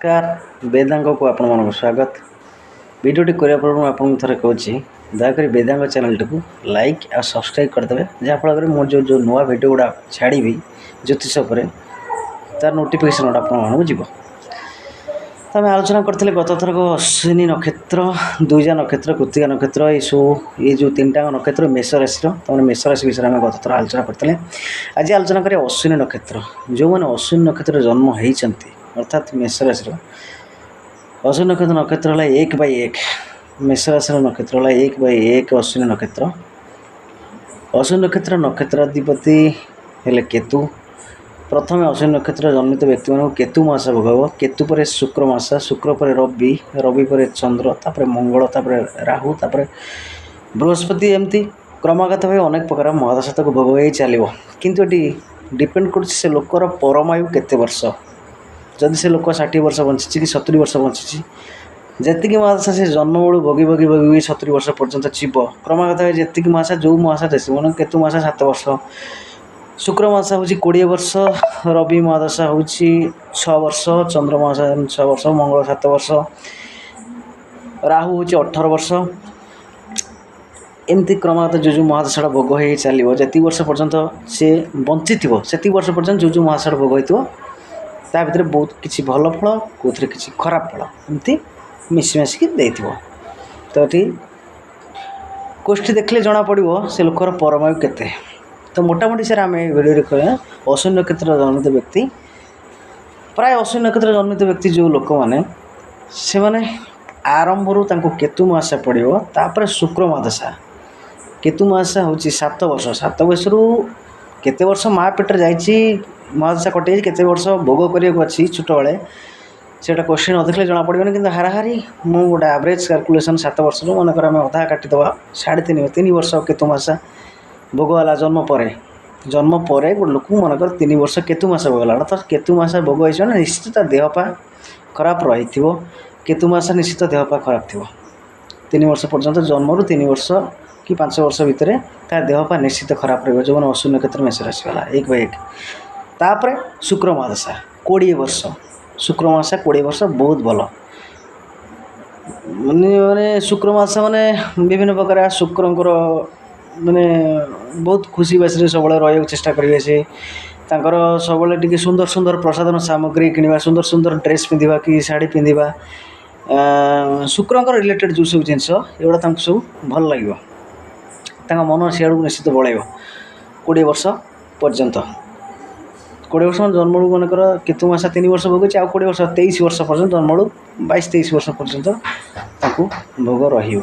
ନମସ୍କାର, ବେଦାଙ୍ଗକୁ ଆପଣମାନଙ୍କୁ ସ୍ୱାଗତ। ଭିଡ଼ିଓଟି କରିବା ପୂର୍ବରୁ ମୁଁ ଆପଣଙ୍କୁ ଥରେ କହୁଛି, ଦୟାକରି ବେଦାଙ୍ଗ ଚ୍ୟାନେଲଟିକୁ ଲାଇକ୍ ଆଉ ସବସ୍କ୍ରାଇବ୍ କରିଦେବେ, ଯାହାଫଳରେ ମୁଁ ଯେଉଁ ଯେଉଁ ନୂଆ ଭିଡ଼ିଓ ଗୁଡ଼ା ଛାଡ଼ିବି ଜ୍ୟୋତିଷ ଉପରେ, ତାର ନୋଟିଫିକେସନ୍ ଗୁଡ଼ା ଆପଣମାନଙ୍କୁ ଯିବ। ତ ଆମେ ଆଲୋଚନା କରିଥିଲେ ଗତ ଥରକ ଅଶ୍ୱିନୀ ନକ୍ଷତ୍ର, ଦୁଇଜା ନକ୍ଷତ୍ର, କୃତିକା ନକ୍ଷତ୍ର, ଏସବୁ ଏ ଯେଉଁ ତିନିଟା ନକ୍ଷତ୍ର ମେଷ ରାଶିର। ତାମାନେ ମେଷ ରାଶି ବିଷୟରେ ଆମେ ଗତ ଥର ଆଲୋଚନା କରିଥିଲେ। ଆଜି ଆଲୋଚନା କରିବା ଅଶ୍ୱିନୀ ନକ୍ଷତ୍ର। ଯେଉଁମାନେ ଅଶ୍ୱିନୀ ନକ୍ଷତ୍ରରେ ଜନ୍ମ ହେଇଛନ୍ତି, ଅର୍ଥାତ୍ ମେଷ ରାଶିର ଅଶ୍ୱିନୀ ନକ୍ଷତ୍ର, ନକ୍ଷତ୍ର ହେଲା 1/1। ମେଷ ରାଶିର ନକ୍ଷତ୍ର ହେଲା 1/1 ଅଶ୍ୱିନୀ ନକ୍ଷତ୍ର। ଅଶ୍ୱିନୀ ନକ୍ଷତ୍ର ନକ୍ଷତ୍ରାଧିପତି ହେଲେ କେତୁ। ପ୍ରଥମେ ଅଶ୍ୱିନୀ ନକ୍ଷତ୍ର ଜନ୍ମିତ ବ୍ୟକ୍ତିମାନଙ୍କୁ କେତୁ ମାସ ଭୋଗ ହେବ। କେତୁ ପରେ ଶୁକ୍ର ମାସ, ଶୁକ୍ର ପରେ ରବି, ରବି ପରେ ଚନ୍ଦ୍ର, ତାପରେ ମଙ୍ଗଳ, ତାପରେ ରାହୁ, ତାପରେ ବୃହସ୍ପତି। ଏମିତି କ୍ରମାଗତ ଭାବେ ଅନେକ ପ୍ରକାର ମହାଦଶା ତାକୁ ଭୋଗ ହେଇ ଚାଲିବ। କିନ୍ତୁ ଏଠି ଡିପେଣ୍ଡ କରୁଛି ସେ ଲୋକର ପରମାୟୁ କେତେ ବର୍ଷ। ଯଦି ସେ ଲୋକ 60 ବର୍ଷ ବଞ୍ଚିଛି କି 70 ବର୍ଷ ବଞ୍ଚିଛି, ଯେତିକି ମହାଦଶା ସେ ଜନ୍ମ ବେଳୁ ଭୋଗି ଭୋଗି ଭୋଗି ଭୋଗି 70 ବର୍ଷ ପର୍ଯ୍ୟନ୍ତ ଯିବ, କ୍ରମାଗତ ଭାବେ ଯେତିକି ମାସ, ଯେଉଁ ମାସ ମାନେ କେତୁ ମାସ 7 ବର୍ଷ, ଶୁକ୍ର ମାସ ହେଉଛି 20 ବର୍ଷ, ରବି ମହାଦଶା ହେଉଛି 6 ବର୍ଷ, ଚନ୍ଦ୍ର ମହାଦଶା 6 ବର୍ଷ, ମଙ୍ଗଳ 7 ବର୍ଷ, ରାହୁ ହେଉଛି 18 ବର୍ଷ। ଏମିତି କ୍ରମାଗତ ଯେଉଁ ଯେଉଁ ମହାଦଶାଟା ଭୋଗ ହେଇ ଚାଲିବ, ଯେତିକି ବର୍ଷ ପର୍ଯ୍ୟନ୍ତ ସେ ବଞ୍ଚିଥିବ ସେତିକି ବର୍ଷ ପର୍ଯ୍ୟନ୍ତ ଯେଉଁ ଯେଉଁ ମହାଦଶାଟା ଭୋଗ ହେଇଥିବ, ତା ଭିତରେ ବହୁତ କିଛି ଭଲ ଫଳ, କେଉଁଥିରେ କିଛି ଖରାପ ଫଳ, ଏମିତି ମିଶିମାଶିକି ଦେଇଥିବ। ତ ଏଠି କୋଷ୍ଠୀ ଦେଖିଲେ ଜଣାପଡ଼ିବ ସେ ଲୋକର ପରମାୟୁ କେତେ। ତ ମୋଟାମୋଟି ସାର୍ ଆମେ ଏ ଭିଡ଼ିଓରେ କହିବା, ଅଶ୍ୱିନୀ ନକ୍ଷତ୍ର ଜନ୍ମିତ ବ୍ୟକ୍ତି, ପ୍ରାୟ ଅଶ୍ୱିନୀ ନକ୍ଷତ୍ର ଜନ୍ମିତ ବ୍ୟକ୍ତି ଯେଉଁ ଲୋକମାନେ, ସେମାନେ ଆରମ୍ଭରୁ ତାଙ୍କୁ କେତୁ ମାସ ପଡ଼ିବ, ତାପରେ ଶୁକ୍ର ମହାଦଶା। କେତୁ ମାସ ହେଉଛି 7 ବର୍ଷ। 7 ବର୍ଷରୁ କେତେ ବର୍ଷ ମା ପେଟରେ ଯାଇଛି ମହାଦଶା କଟିଯାଇଛି, କେତେ ବର୍ଷ ଭୋଗ କରିବାକୁ ଅଛି ଛୋଟବେଳେ, ସେଇଟା କୋଶ୍ଚିନ୍ ନ ଦେଖିଲେ ଜଣାପଡ଼ିବନି। କିନ୍ତୁ ହାରାହାରି ମୁଁ ଗୋଟେ ଆଭରେଜ୍ କାଲକୁଲେସନ୍, 7 ବର୍ଷରୁ ମନେକର ଆମେ ଅଧା କାଟିଦେବା, ସାଢ଼େ ତିନି, 3 ବର୍ଷ କେତୁ ମାସ ଭୋଗ ହେଲା ଜନ୍ମ ପରେ। ଜନ୍ମ ପରେ ଗୋଟେ ଲୋକକୁ ମନେକର 3 ବର୍ଷ କେତୁ ମାସ ଭୋଗ ହେଲା, ଅର୍ଥାତ୍ କେତୁ ମାସ ଭୋଗ ହେଇଛି ମାନେ ନିଶ୍ଚିତ ତା ଦେହ ପା ଖରାପ ରହିଥିବ। କେତୁ ମାସ ନିଶ୍ଚିତ ଦେହ ପା ଖରାପ ଥିବ 3 ବର୍ଷ ପର୍ଯ୍ୟନ୍ତ। ଜନ୍ମରୁ 3 ବର୍ଷ କି 5 ବର୍ଷ ଭିତରେ ତା ଦେହ ପା ନିଶ୍ଚିତ ଖରାପ ରହିବ, ଯେଉଁମାନେ ଅଶ୍ୱିନୀ ନକ୍ଷତ୍ର ମେଷ ରାଶି ହେଲା 1/1। ତାପରେ ଶୁକ୍ର ମହାଦଶା 20 ବର୍ଷ। ଶୁକ୍ର ମାସ 20 ବର୍ଷ ବହୁତ ଭଲ। ମାନେ ମାନେ ଶୁକ୍ର ମାସ ମାନେ ବିଭିନ୍ନ ପ୍ରକାର ଶୁକ୍ରଙ୍କର ମାନେ ବହୁତ ଖୁସି ବାସିରେ ସବୁବେଳେ ରହିବାକୁ ଚେଷ୍ଟା କରିବେ ସେ। ତାଙ୍କର ସବୁବେଳେ ଟିକେ ସୁନ୍ଦର ସୁନ୍ଦର ପ୍ରସାଧନ ସାମଗ୍ରୀ କିଣିବା, ସୁନ୍ଦର ସୁନ୍ଦର ଡ୍ରେସ୍ ପିନ୍ଧିବା କି ଶାଢ଼ୀ ପିନ୍ଧିବା, ଶୁକ୍ରଙ୍କର ରିଲେଟେଡ଼୍ ଯେଉଁ ସବୁ ଜିନିଷ, ଏଗୁଡ଼ା ତାଙ୍କୁ ସବୁ ଭଲ ଲାଗିବ। ତାଙ୍କ ମନ ସିଆଡ଼କୁ ନିଶ୍ଚିତ ବଳାଇବ 20 ବର୍ଷ ପର୍ଯ୍ୟନ୍ତ। 20 ବର୍ଷ ଜନ୍ମରୁ ମନେକର କେତୁ ମାସ 3 ବର୍ଷ ଭୋଗୁଛି, ଆଉ 20 ବର୍ଷ 23 ବର୍ଷ ପର୍ଯ୍ୟନ୍ତ, ଜନ୍ମରୁ 22-23 ବର୍ଷ ପର୍ଯ୍ୟନ୍ତ ତାଙ୍କୁ ଭୋଗ ରହିବ।